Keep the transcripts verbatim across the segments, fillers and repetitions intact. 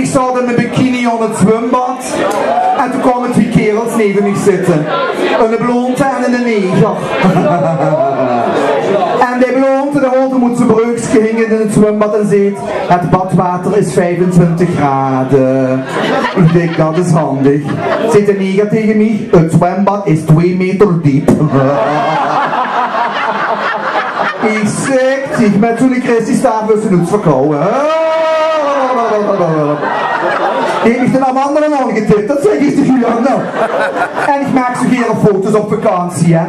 Ich zaot in mien bikini aon 't zwumbad. En toen kaome twie kaerels neve mich zitte. Eine blonde en eine neger. En de blonde, dae haolt 'm oet zien breukske, hingk in 't zwumbad en zeet: "Het badwater is vijfentwintig graden." Ich dink: "Det is hendig." Zeet de neger tege mich: "Het zwembad is twee meter diep." Ich zègk: "Mèt zoe'n Christistaaf wèrs se noets verkouwe." Dae haet mich d'n Amanda aongetip, det zègk ich tege uch noe. En ich maak zoe gaer foto's op vakantie, hè.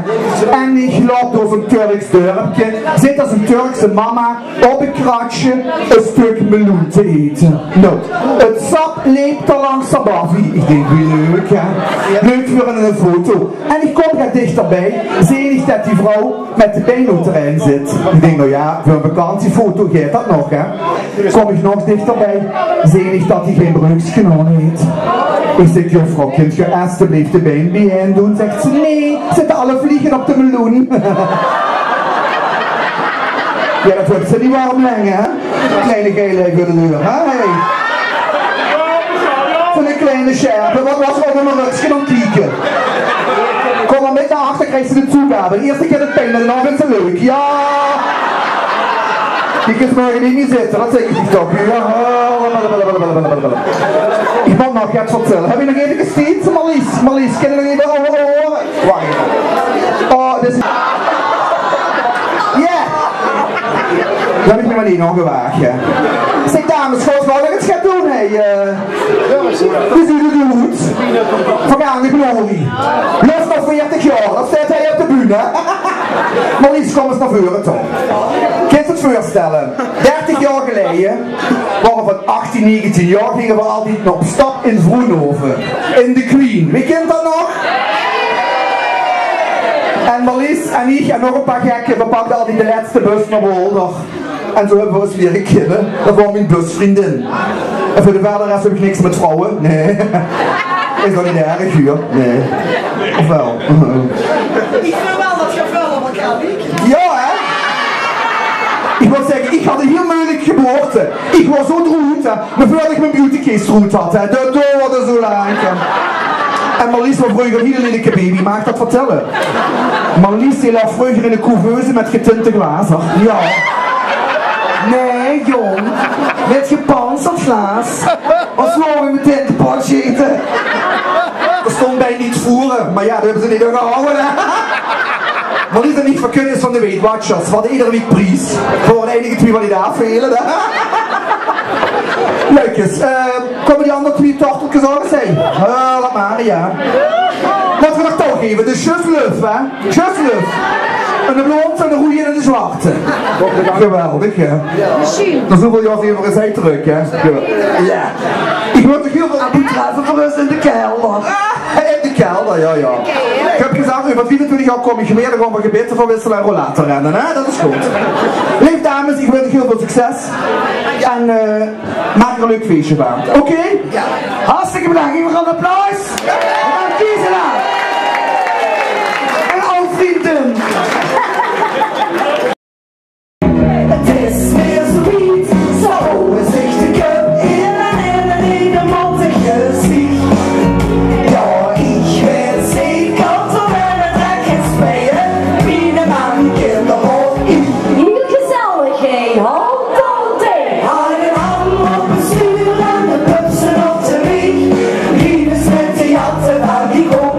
En ich loup door zoe'n Turks dörpke, zit dao zoe'n Turkse mama op e kratsje e stök meloen te ete. Noe, 't sap leep d'r langs häör bavi. Ich dink: "Wie leuk, hè. Leuk veur 'n foto." En ich kom get dichterbie, zeen ich det die vrouw mèt de bein oeterein zit. Ich dink: "Noe jao, veur 'n vakantiefoto geit det nog, hè." Kom ich nog dichterbie, zeen ich det die gein breukske aon haet. Ich zègk: "Juffrouw, kint geer estebleef de bein biejein doon?" Zègk ze: "Nae, zitte alle vliege op de meloen." Jao, det wuuert ze neet werm, hè? Kleine geile veur de deur, hè? Hey. Van de kleine sjerpe, waat waas d'r op mien rökske aon 't kieke? Kom mer mèt nao achter, kriegs se de toegave. De ierste kier deit 't pien, meh daonao vinjs se 't leuk. Jao. Kiek ins, mer neet mie zitte, det zègk ich toch. Jao. Ich mót nog get vertèlle. Höb ich nog eve gestiend, Marlies? Marlies, kin ich nog eve euver hore? Wach. Oh, dit is... Jao. Dao höb ich mich mer neet aon gewaag, hè. Zègk, dames, gaot geer nog get doon, hè? Eh, wie zuut 't oet? Vergaange glorie. Lust nog veertig jaor, dan steit hae op de bühne. Marlies, kom ins nao veure toe. Kins se 't veurstelle? Dertig jaor geleie, waore v'r van achttien, negentien jaor, ginge v'r altied op stap in Vroenhoven. In de Queen. Wae kint dat nog? En Marlies en ich en nog e paar gekke, v'r pakde altied de lètste bus nao Wolder. En zoe höbbe v'r ós liere kinne. Dat waor mien busvriendin. En veur de verder res höb ich niks mit vrouwe. Nae. Is dat neet erg, huur? Nae. Of wel? Ich vinj wel dat geer väöl op elkaar liek. Jao, hè? Ich mót zègke, ich had 'n hiel meujelike geboorte. Ich waor zoe droet, hè. Meh veurdat ich mien beautycase droet had, hè. Dat doerde zoe laank, hè. En Marlies waor vreuger 'n hiel lelike baby. Maag ich dat vertèlle? Marlies, die laog vreuger in de couveuse mit getinte glazer. Jao. Nae, jóng. Mit gepantserd glaas. Of zoe mit tinte potjete. D'r stóng bij: "Niet voeren", meh jao, dat höbbe ze neet aongehawwe, hè. Marlies en ich, v'r kinne ins van de Weight Watchers. V'r hadde eder wiek pries. Veur de einige twie van die daag vele, hè. Leuk is. Eh, kómme die anger twie tortelkes ouch ins? Hé, laot mer, jao. Laot v'r nog touwgeve. De Sjöfluf, hè. Sjöfluf. En de blonde, en de roeje en de zwarte. Geweldig, hè. Nao zoeväöl jaor zeen v'r ins trök, hè. Jao. Ich wil toch hiel väöl... Abu Travel veur ós in de kelder. In de kelder, jao, jao. Ich höb gezag, euver viefentwintig jaor kóm ich weer, dan gaon v'r gebitte verwissele en rollator renne, hè? Dat is good. Leef dames, ich wins uch hiel väöl succes. En, eh, maak d'r e leuk feesje van. Oké? Hartstikke bedank. Geef 'r 'n applaus. En dan Gisela. En al vrienden. Het is weer zoiets, zo overzichtelijk in en in een ledematig gezicht. Ja, ich weit zeker dat er met trek gaat spelen, miene man kinderhof in. Hiel gezellig, hè? Hand op thee. Haal je man op bestuur en de pupsen op de wieg. Lieve zet de jatten van die kop.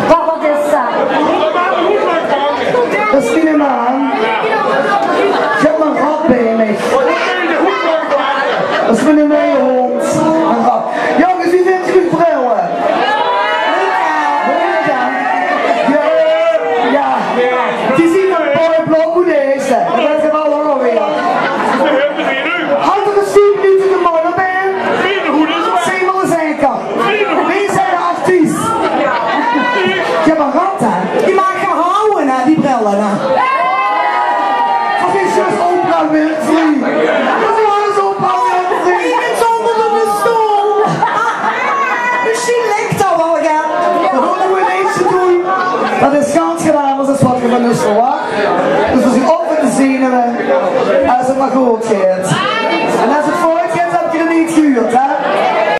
Wat, wat is dat? Dat is miene man. Ich höb 'm rot bie mich. Dat is miene man.